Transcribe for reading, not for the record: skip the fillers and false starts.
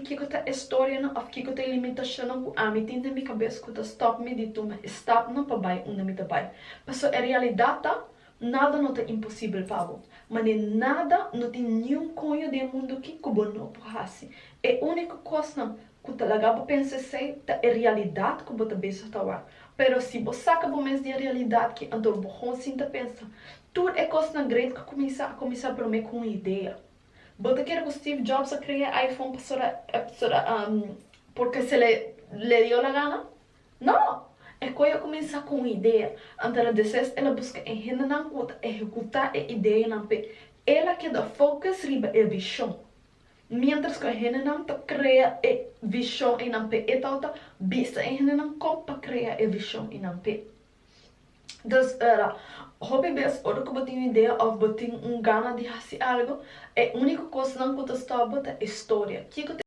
Kiko ta e storianan òf kiko ta e limitashonnan ku ami tin den mi kabes ku ta stòp mi di tuma e stapnan pa bai unda mi ta bai? Pasobra e realidat ta, nada no ta imposibel pa bo. Mane nada, no tin niun koño den e mundu aki ku bo no por hasi. E úniko kosnan ku ta laga bo pensa esei ta e realidat ku bo ta bezig ta wak. Pero si bo saka bo mes di e realidat ki, anto bo gewoon sinta pensa. Tur e kosnan great ku a kuminsá, a kuminsá promé ku un idea. Bo ta kere ku Steve Jobs a krea iPhone pasobra pasobra porque se le le dio la gana? No! E koe a kuminsá ku un idea. Anto el a despues el a buska e hendenan ku ta ehekutá e ideanan p'e. El a keda focus riba e vishon. Miéntras ku e hendenan ta krea e vishon einan p'e, e tabata bisa e hendenan kon pa krea e vishon einan p'e. Dus era, hopi bes ora ku bo tin un idea òf bo tin un gana di hasi algu, e úniko kosnan ku ta stòp bo ta e storia. Kiko ta.